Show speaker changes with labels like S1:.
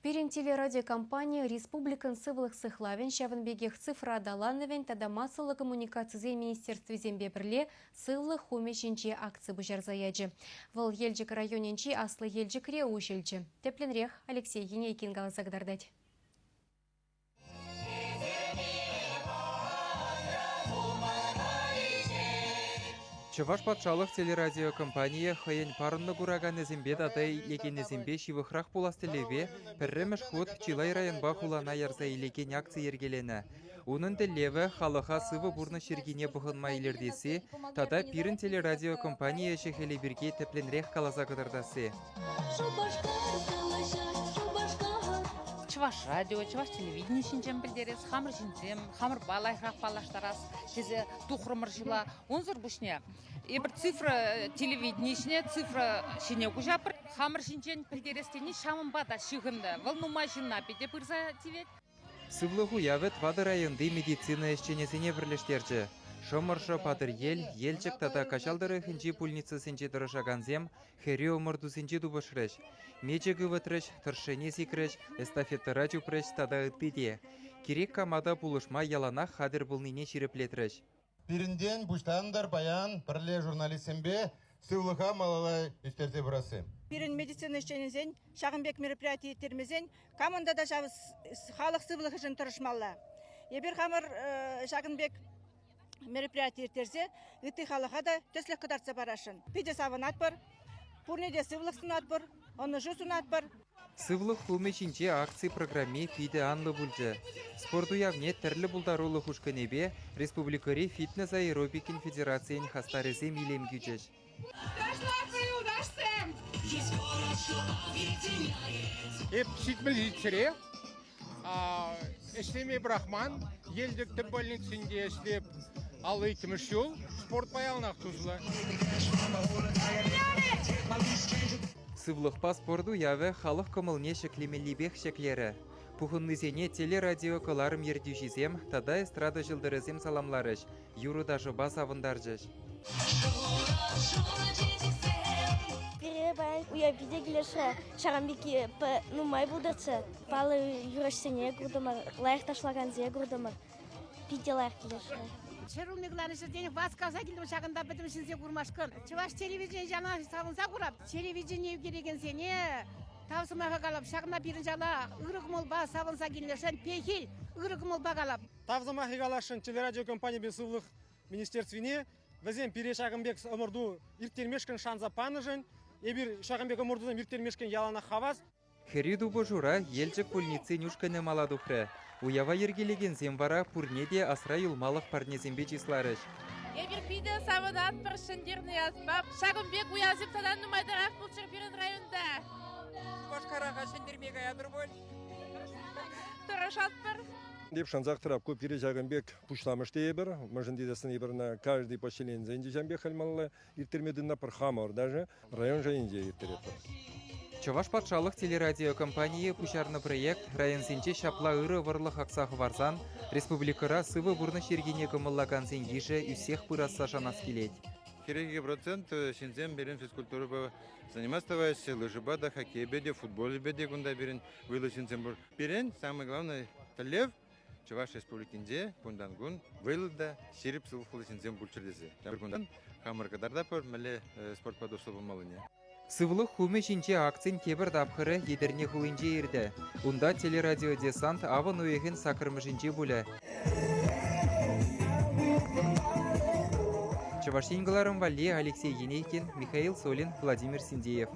S1: Пирӗн телерадиокомпани республикӑн сывлӑх сыхлавӗн, ҫавӑн пекех цифра аталанӑвӗн тата массӑллӑ коммуникацисен министерствисемпе пӗрле Сывлӑх хумӗ ҫинче акци пуҫарса ячӗ. Вӑл Елчӗк районӗнчи Аслӑ Елчӗкре уҫӑлчӗ. Тӗплӗнрех Алексей Енейкин каласа кӑтартать.
S2: Чӑваш патшалӑх телерадиокомпанийӗ хӑйӗн парӑннӑ кураканӗсемпе тата итлекенӗсемпе ҫывӑхрах пулас тӗллевпе пӗрремӗш хут чылай районпа хулана ярса илекен акци йӗркеленӗ. Унӑн тӗллевӗ халӑха сывӑ пурнӑҫ йӗркине пӑхӑнма илӗртесси тата пирӗн телерадиокомпани ӗҫӗ-хӗлӗ пирки тӗплӗнрех каласа кӑтартасси.
S3: Чӑваш радио, чӑваш телевидени ҫинчен пӗлтерес, хамӑр ҫынсем, хамӑрпа лайӑхрах паллаштарас тесе тухрӑмӑр ҫула. Унсӑр пуҫне эпир цифра телевидени ҫине, цифра ҫине куҫатпӑр. Хамӑр ҫинчен пӗлтерес тени ҫавӑнпа та ҫыхӑннӑ. Вӑл нумай ҫынна питӗ пырса тивет.
S2: Сывлӑх уявӗ тӑватӑ районти медицина ӗҫченӗсене пӗрлештерчӗ. Шӑмӑршӑ, Патӑрьел, Елчӗк тата Каҫал тӑрӑхӗнчи пульницӑсенче тӑрӑшакансем хӗрӳ ӑмӑртусенче тупӑшрӗҫ. Мечӗк ывӑтрӗҫ, тӑршшӗне сикрӗҫ, эстафетӑра чупрӗҫ тата ытти те. Кирек кама та пулӑшма яланах хатӗр пулнине ҫирӗплетрӗҫ.
S4: Пирӗнтен пуҫлантӑр паян пӗрле журналистсемпе сывлӑха малалла ӳстерсе пырасси.
S5: Пирӗн медицина ӗҫченӗсен ҫакӑн пек мероприяти ирттермесен камӑн тата ҫав халӑх сывлӑхӗшӗн тӑрӑшмалла. Эпир хамӑр ҫакӑн пек мероприяти ирттерсе ытти халӑха та тӗслӗх кӑтартса парасшӑн. Питӗ савӑнатпӑр, пурне те сывлӑх сунатпӑр, ӑнӑҫу сунатпӑр.
S2: Сывлӑх хумӗ ҫинче акци программи питӗ анлӑ пулчӗ. Спорт уявне тӗрлӗ пултарулӑх ушкӑнӗпе республикӑри фитнес-аэробикин федерацийӗн хастарӗсем илем кӳчӗҫ.
S6: Ташлатпӑр, юлташсем!
S7: Эп 77-ре ӗҫлеме пӑрахман. Елчӗк тӗп больницинче ӗҫлеп 52-мӗш ҫул. Спортпа яланах туслӑ.
S2: Сывлӑхпа спорт уявӗ халӑх кӑмӑлне ҫӗклемеллипех ҫӗклерӗ. Пухӑннисене телерадиокӑларӑм ертӳҫисем тата эстрада ҫӑлтӑрӗсем саламларӗҫ, юрӑ-ташӑпа савӑнтарчӗҫ.
S8: Пире паян уяв питӗ килӗшрӗ. Ҫакӑн пекки нумай пултӑрччӗ. Паллӑ юрӑҫсене куртӑмӑр, лайӑх ташлакансене куртӑмӑр. Питӗ лайӑх килӗшрӗ.
S9: Ҫӗрулми кӑларнӑ ҫӗртен васкаса килтӗм ҫакӑнта пӗтӗм ҫынсем курмашкӑн. Чӑваш телевидени яланах савӑнса курап. Телевидени ӳкерекенсене тав сӑмахӗ калап. Ҫакна пирӗн яла ырӑ кӑмӑлпа савӑнса килнӗшӗн пехил ырӑ кӑмӑлпа калап.
S10: Тав сӑмахӗ каласшӑн телерадиокомпанипе сывлӑх министерствине. Вӗсем пире ҫакӑн пек ӑмӑрту ирттермешкӗн шанса панӑшӑн эпир ҫакӑн пек ӑмӑртусем ирттермешкӗн яланах хавас.
S2: Хӗрӳ тупӑшура Елчӗк пульницин ушкӑнӗ мала тухрӗ. Уява йӗркелекенсем вара пурне те асра юлмалӑх парнесемпе чысларӗҫ.
S6: Эпир питӗ савӑнатпӑр ҫӗнтернӗ ятпа. Ҫакӑн пек уявсем тата нумайтарах пулччӑр пирӗн районта.
S11: Шупашкара ҫӗнтерме каятӑр пуль.
S6: Тӑрӑшатпӑр.
S12: Эп шансах тӑрап, ку пире ҫакӑн пек пуҫламӑш тейӗпӗр. Мӗншӗн тесессӗн эпир ӑна каждый поселенисенче ҫавӑн пек халь ирттерме тытӑнатпӑр хамӑр даже район шайӗнче ирттеретпӗр.
S2: Чӑваш патшалӑх телерадиокомпанийӗ пуҫарнӑ проект районсенче ҫапла ырӑ вӑрлӑх акса хӑварсан республикӑра сывӑ пурнӑҫ йӗркине кӑмӑллакансен йышӗ ӳссех пырасса шанас килет.
S4: 42% ҫынсем пирӗн физкультурӑпа заниматься тӑваҫҫӗ, лыжӑпа та, хоккейпе те, футболӗпе те кунта пирӗн вӑйлӑ ҫынсем пур. Пирӗн самый главный тӗллев Чӑваш Республикинче кунтан-кун вӑйлӑ та ҫирӗп сывлӑхлӑ ҫынсем пулччӑр тесе. Кунтан хамӑр кӑтартатпӑр мӗнле спортпа туслӑ пулмаллине.
S2: Сывлӑх хумӗ ҫинче акцин тепӗр тапхӑрӗ Етӗрне хулинче иртӗ. Унта телерадиодесант авӑн уйӑхӗн саккӑрмӗшӗнче пулӗ. Чӑваш Ен кӑларӑм валли Алексей Енейкин, Михаил Солин, Владимир Синдеев.